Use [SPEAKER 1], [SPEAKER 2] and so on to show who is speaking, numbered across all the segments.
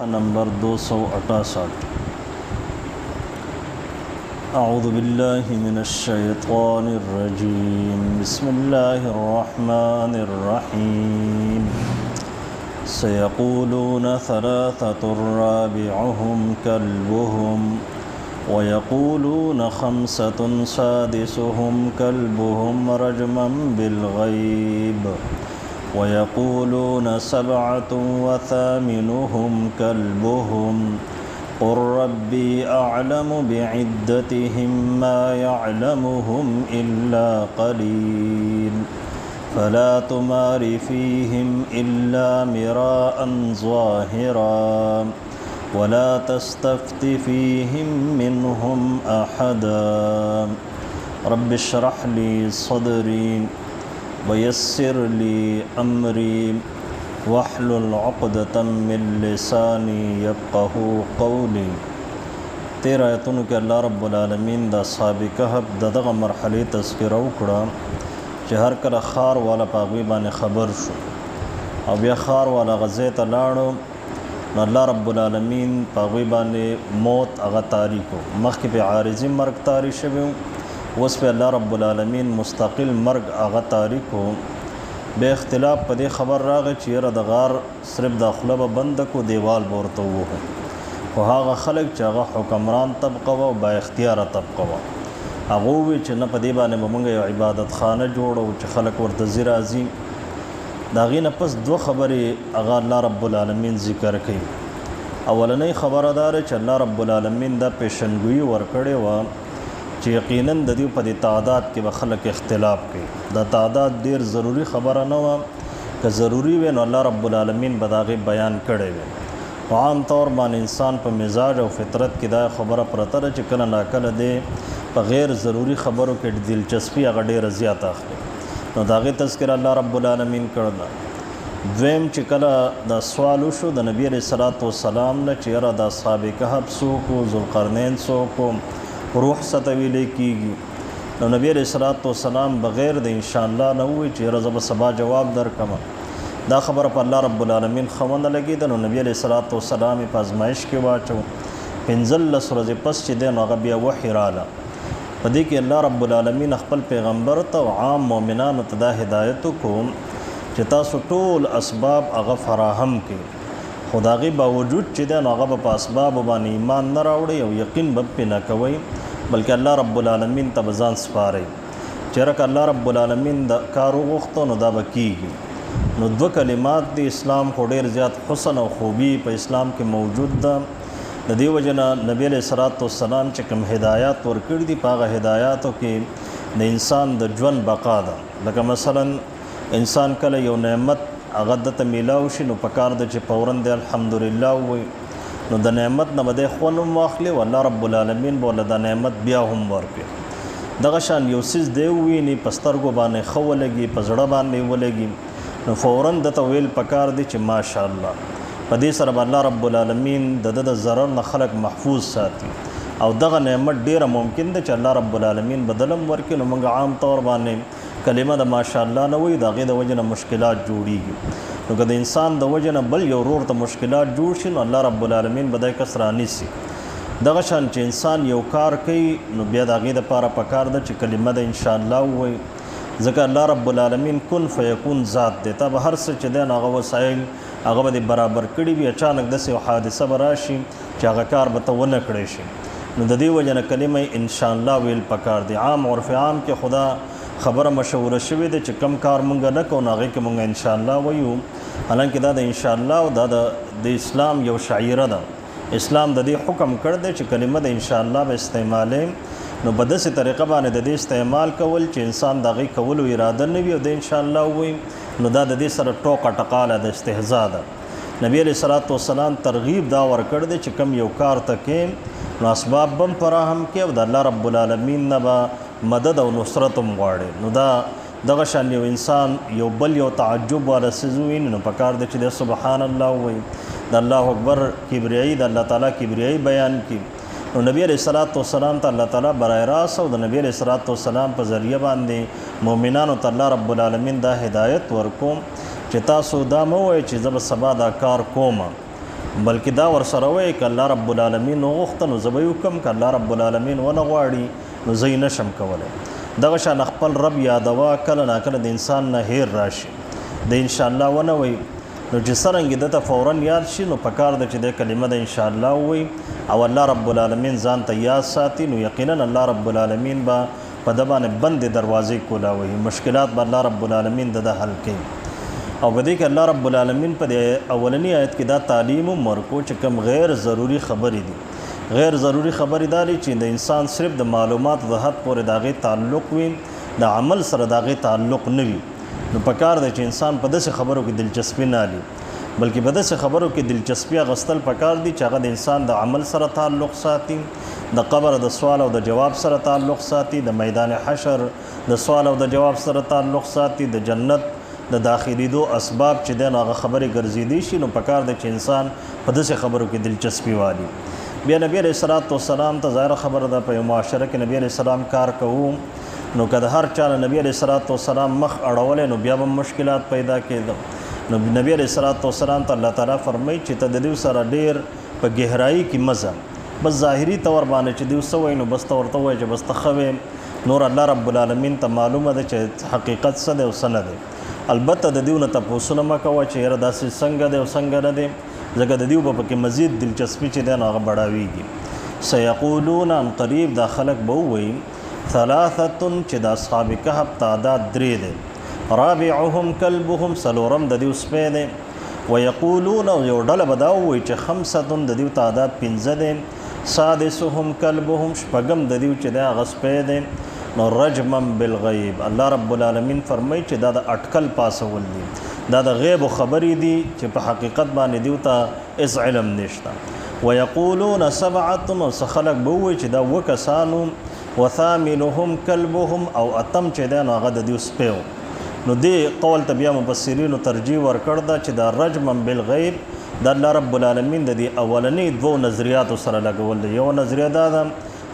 [SPEAKER 1] نمبر 268۔ اعوذ بالله من الشیطان الرجیم، بسم الله الرحمن الرحیم۔ سيقولون ثلاثة رابعهم كلبهم ويقولون خمسة سادسهم كلبهم رجما بالغيب ويقولون سبعة وثامنهم كلبهم قل ربي أعلم بعدتهم ما يعلمهم إلا قليل فلا تمار فيهم إلا مراء ظاهرا ولا تستفت فيهم منهم أحدا۔ رب اشرح لي صدري ويسر لي أمري واحلل عقدة من لساني يفقهوا قولي۔ 13 آیتونو کې الله رب العالمین د اصحاب کهف د دغه مرحلې تذکره وکړه چې هر کله ښار والا په هغوی باندې خبر شو او بیا ښار والا غزې ته لاړو، نو الله رب العالمین په هغوی باندې موت هغه طاري کړو۔ مخکې پې عارضي مرګ طاري شوی و، اوس پې الله رب العالمین مستقل مرګ هغه طاري کړو۔ بیا اختلاف په دې خبر راغی چې یاره د غار صرف دا خوله به بنده کړو، دیوال به ورته ووهو، خو هغه خلک چې هغه حکمران طبقه وه او با اختیاره طبقه وه، هغه وویل چې نه، په دې باندې به موږ یو عبادت خانه جوړو چې خلک ورته ځي راځي۔ د هغې نه پس دوه خبرې هغه الله رب العالمین ذکر کوي۔ اولنۍ خبره دا ده چې الله رب العالمین دا پیشنګویي ورکړې وه چې یقیناً د دې په دې تعداد کې به خلک اختلاف کوي۔ دا تعداد ډېر ضروري خبره نه وه، که ضروري وی نو الله رب العالمین به د هغې بیان کړی وی۔ خو عام طور باندې انسان په مزاج او فطرت کې دا خبره پرته ده چې کله ناکله دی په غیر ضروري خبرو کې دلچسپي هغه ډېره زیاته اخلي، نو د هغې تذکره الله رب العالمین کړله۔ دویم چې کله دا سوال وشو د نبی علیه الصلاة والسلام نه چې یاره د اصحاب کهف څوک و، ذوالقرنین څوک و، روح څه ته ویلی کېږي، نو نبی علیه الصلاة والسلام بغیر د انشاءالله نه وویل چې یاره زه به سبا جواب درکړم۔ دا خبره په الله رب العالمین ښه ونه لګېده، نو نبی علیه الصلاة والسلام یې په ازمایش کې واچو۔ 15 ورځې پس چې دی نو هغه بیا وحي راله۔ په دې کې الله رب العالمین خپل پیغمبر ته او عام مؤمنانو ته دا هدایت وکړو چې تاسو ټول اسباب هغه فراهم کړئ، خو د هغې باوجود چې دی نو هغه به په اسبابو باندې ایمان نه راوړئ او یقین به پرې نه کوئ، بلکې الله رب العالمین ته به ځان سپارئ چې یاره که الله رب العالمین د کار وغوښتو نو دا به کېږي۔ نو دوه کلمات دي، اسلام خو ډېر زیات حسن او خوبي په اسلام کې موجود ده، د دې وجې نه نبی علیه الصلاة والسلام چې کوم هدایات ورکړي دي په هغه هدایاتو کې د انسان د ژوند بقا ده۔ لکه مثلا انسان کله یو نعمت هغه ده ته میلاو شي نو پکار ده چې فوراً دی الحمدلله ووایي، نو د نعمت نه به دی خوند هم واخلي او الله رب العالمین به ورله دا نعمت بیا هم ورکړي۔ دغه شان یو څیز دی وویني، په سترګو باندې ښه ولګي، په زړه باندې ولګي، نو فوراً ده ته ویل پکار دی چې ماشاءالله۔ په دې سره به الله رب العالمین د ده د ضرر نه خلک محفوظ ساتي او دغه نعمت ډېره ممکن ده چې الله رب العالمین به دلم ورکړي۔ نو موږ عام طور باندې کلمه د ماشاءالله نه وایو، د هغې د وجې نه مشکلات جوړېږي۔ نو که د انسان د وجې نه بل یو ورور ته مشکلات جوړ شي نو الله رب العالمین به دا کس رانیسي۔ دغه شان چې انسان یو کار کوي نو بیا د هغې دپاره پکار ده چې کلمه د انشاءالله ووایي، ځکه الله رب العالمین کن فیکون ذات دی، تا به هر څه چې دی نو هغه وسایل هغه به دې برابر کړي وي، اچانک داسې یو حادثه به راشي چې هغه کار به ته ونه کړی شي۔ نو د دې وجې نه کلمه انشاءالله ویل پکار دی۔ عام عرف عام کې خدا خبره مشهوره شوې ده چې کم کار مونږ نه کوو نو هغې کې مونږ انشاءالله وایو، حالانکه دا د انشاءالله او دا د اسلام یو شعیره ده۔ اسلام د دې حکم کړی دی چې کلمه د انشاءالله به استعمالوي، نو په داسې طریقه باندې د دې استعمال کول چې انسان د هغې کولو اراده نه وي او د انشاءالله ووایي، نو دا د دې سره ټوکه ټقاله ده، استهزا ده۔ نبی علیه الصلاة والسلام ترغیب دا ورکړی دی چې کم یو کار ته کې نو اسباب به هم فراهم کړي او د الله رب العالمین نه به مدد او نصرت هم غواړي۔ نو دا دغه شان یو انسان یو بل یو تعجب والا څیز وویني نو پکار دی چې دی سبحان الله ووایي، د الله اکبر کبریایي، د الله تعالی کبریایي بیان کړي۔ نو نبی علیہ الصلوۃ والسلام ته الله تعالی برای راست او د نبی علیہ الصلوۃ والسلام په ذریعہ باندې مؤمنانو ته الله رب العالمین دا هدایت ورکوم چې تاسو دا مه وایئ چې زه به سبا دا کار کوم، بلکې دا ورسره وایي که الله رب العالمین وغوښته نو زه به یې وکړم، که الله رب العالمین ونه غواړي نو زه یې نشم کولی. دغه شان خپل رب یادوه، کله ناکله د انسان نه هیر راشي، د انشاءالله ونه وایي، نو چې څرنګه ده ته فوراً یاد شي نو پکار ده چې د کلمه د انشاءالله ووایي او الله رب العالمین ځان ته یاد ساتي، نو یقینا الله رب العالمین به په ده باندې بندې دروازې کولاوي، مشکلات به الله رب العالمین د ده حل کوي. او په دې کې الله رب العالمین په دې اولني آیت کې دا تعلیم هم ورکو چې کوم غیر ضروري خبرې دي. غیر ضروري خبرې دا دي چې د انسان صرف د معلوماتو د حد پورې د هغې تعلق وي، د عمل سره د هغې تعلق نه وي. نو پکار دی چې انسان په داسې خبرو کې دلچسپي نه لري، بلکې په داسې خبرو کې دلچسپي اخیستل پکار دي چې هغه د انسان د عمل سره تعلق ساتي، د قبر د سوال او د جواب سره تعلق ساتي، د میدان حشر د سوال او د جواب سره تعلق ساتي، د جنت د داخلېدو اسباب چې دی نو هغه خبرې ګرځېدی شي. نو پکار دی چې انسان په داسې خبرو کې دلچسپي والي. بیا نبی علیه الصلاة والسلام ته ظاهره خبره ده په یو معاشره کې نبی علیه السلام کار کوو، نو که د هر چا نه نبی علیه الصلاة والسلام مخ اړولی نو بیا به مشکلات پیدا کېده. نو نبی علیه الصلاة والسلام ته الله تعالی فرمایي چې ته د دوی سره ډېر په ګهرایي کې مه ځه، بس ظاهري طور باندې چې دوی څه وایي نو بس ته ورته ووایه چې بس ته ښه وې، نور الله رب العالمین ته معلومه ده چې حقیقت څه دی او څه نه دی. البته د دیو نه تپوسونه مه کوه چې یاره داسې څنګه دی او څنګه نه دی، ځکه د دیو به پکې مزید دلچسپي چې دی نو هغه بړاویږي. سیقولون عن قریب، دا خلک به ووایي ثلاثة چې د اصحاب کهف تعداد درې دی، رابعهم کلبهم څلورم د دیو سپی دی، ویقولون او یو ډله به دا ووایي چې خمسة د دیو تعداد پنځه دی، سادسهم کلبهم شپږم د دیو چې دی هغه سپی دی. نو رجما بالغیب، الله رب العالمین فرمایي چې دا د اټکل پاسول دي، دا د غیب خبرې دي چې په حقیقت باندې دیو ته هېڅ علم نشته. ویقولون سبعة او څه خلک به ووایي چې دا اووه کسانو، وثامنهم کلبهم او اتم چې دی نو هغه د دیو سپی و. نو دې قول ته بیا مفسرینو ترجیح ورکړ ده چې دا رجما بالغیب د الله رب العالمین د دې اولنې دوو نظریاتو سره لګول دی. یو نظریه دا ده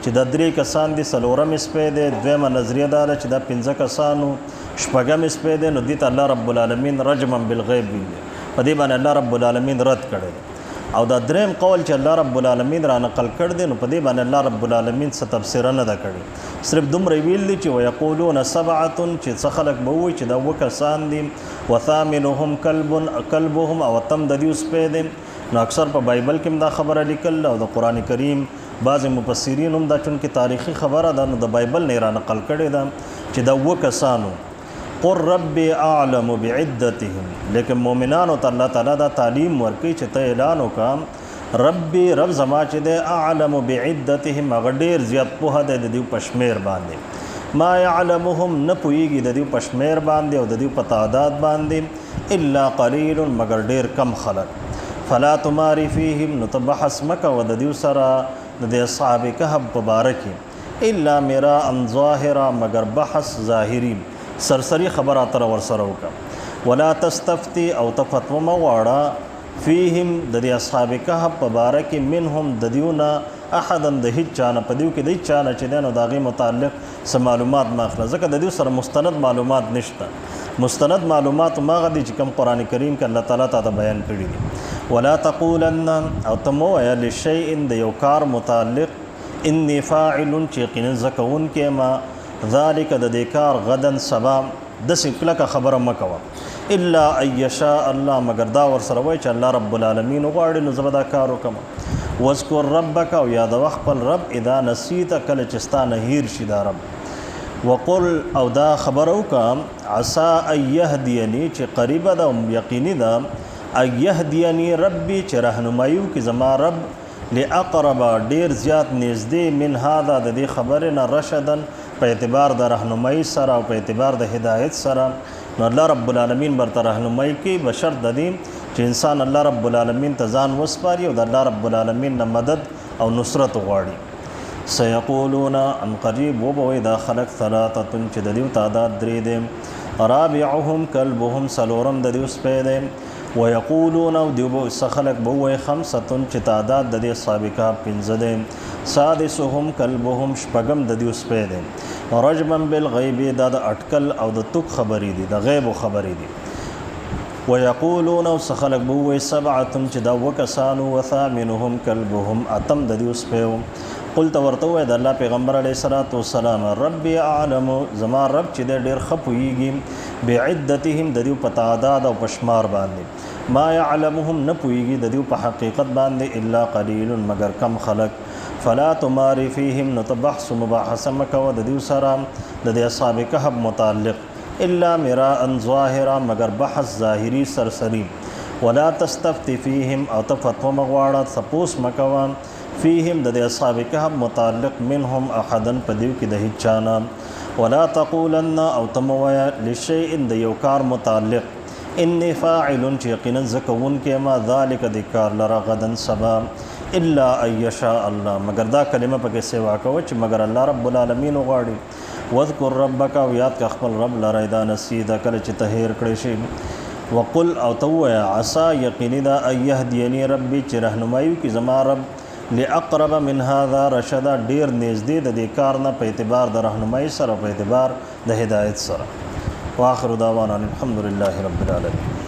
[SPEAKER 1] چې دا درې کسان دي، څلورم یې سپی دی. دویمه نظریه دا ده چې دا پنځه کسانو، شپږم یې سپی دی. نو دې ته الله رب العالمین رجما بالغیب ویل، په دې باندې الله رب العالمین رد کړی دی. او دا دریم قول چې الله رب العالمین را نقل کړ دی نو په دې باندې الله رب العالمین څه تبصره نه ده کړې، صرف دومره یې ویل دي چې ویقولون سبعة چې څه خلک به ووایي چې دا اووه کسان دي، وثامنهم کلبهم او اتم د دیو سپی دی. نو اکثر په بایبل کې هم دا خبره لیکل او د قرآن کریم بعضې مفسرین هم دا چونکې تاریخي خبره ده نو د بایبل نه یې را نقل کړې ده چې دا اووه کسانو. قل ربي اعلم بعدتهم، لیکن مؤمنانو ته الله تعالی دا تعلیم ورکوي چې ته اعلان وکړه ربي رب زما چې دی اعلم بعدتهم، هغه ډېر زیات پوهه دی د دیو په شمېر باندې، ما یعلمهم نه پوهېږي د دیو په شمېر باندې او د دیو په تعداد باندې، الا قلیل مګر ډېر کم خلک. فلا تماري فیهم، نو ته بحث مه کوه د دیو سره د دې اصحاب کهف په باره کې، الا مراء ظاهرا مګر بحث ظاهري سرسري خبره اتره ورسره وکړه. ولا تستفتي او ته فتوا مه غواړه فیهم د دې اصحاب کهف په باره کې، منهم د دیو نه احدا د هیڅ چا نه، په دیو کې د هیڅ چا نه چې دی نو د هغې متعلق څه معلومات مه اخله، ځکه د دیو سره مستند معلومات نشته. مستند معلومات هماغه دي چې کوم قرآن کریم کې الله تعالی تاته بیان کړي دي. ولا تقولن او ته مه وایه لشیء د یو کار متعلق انی فاعل چې یقینا زه کوونکی یم ذلک د دې کار غدا سبا، داسې کلکه خبره مه کوه، الا ان یشاء الله مګر دا ورسره وایي چې الله رب العالمین وغواړي نو زه به دا کار وکړم. واذکر ربک او یادوه خپل رب اذا نسیت کله چې ستا نه هیر شي دا رب. وقل او دا خبره وکړه عسا ان یهدیني چې قریبه ده او یقیني ده، ان یهدیني ربي چې رهنمایي وکړي زما رب لأقرب ډیر زیات نږدې من هذا د دې خبرې نه رشدا په اعتبار د رهنمایي سره او په اعتبار د هدایت سره. نو الله رب العالمین ورته رهنمایي کوي به شرط د دې چې انسان الله رب العالمین ته ځان وسپاري او د الله رب العالمین نه مدد او نصرت غواړي. سیقولون عن قریب وبه وایي دا خلک ثلاثة چې د دیو تعداد درې دی، رابعهم کلبهم څلورم د دیو سپی دی، ویقولون او دیو به څه خلک به ووایي خمسة چې تعداد د دې اصحاب کهف پنځه دی، سادسهم کلبهم شپږم د دیو سپی دی. رجما بالغیب دا د اټکل او د توک خبرې دي، د غیبو خبرې دي. ويقولون، او څه خلک به ووایي، سبعة، چې دا اووه کسانو، وثامنهم کلبهم، اتم د دیو سپی و. قل، ته ورته ووایه د الله پیغمبر علیه الصلاة والسلام، ربي اعلم، زما رب چې دی ډېر ښه پوهېږي، بعدتهم، د دیو په تعداد او په شمار باندې، ما يعلمهم، نه پوهېږي د دیو په حقیقت باندې، الا قلیل، مګر کم خلک. فلا تماری فیهم، نو ته بحث و مباحثه مه کوه د دیو سره د دې اصحاب کهف متعلق، الا مراء ظاهرا، مګر بحث ظاهري سرسري. ولا تستفت فیهم، او ته فتوا مه غواړه، تپوس مه کوه، فیهم، د دې اصحاب کهف متعلق، منهم احدا، په دیو کې د هیچا نه. ولا تقولن، او ته مه وایه، لشیء، د یو کار متعلق، انی فاعل، چې یقینا زه کوونکی ما، ذلک، د کار لره، غدا، سبا، الا ان یشاء الله، مګر دا کلمه پکې سیوا کوه چې مګر الله رب العالمین وغواړي. واذکر ربک، او یاد کا خپل رب لره، اذا نسیت، کله چې ته هېر کړی شي. وقل، او ته ووایه، عسا، یقیني ده، ان یهدیني ربي، چې رهنمایي وکړي زما رب، لاقرب من هذا رشدا، ډیر نږدې د دې کار نه په اعتبار د رهنمایي سره، په اعتبار د هدایت سره. واخر دعوانا الحمد لله رب العالمین.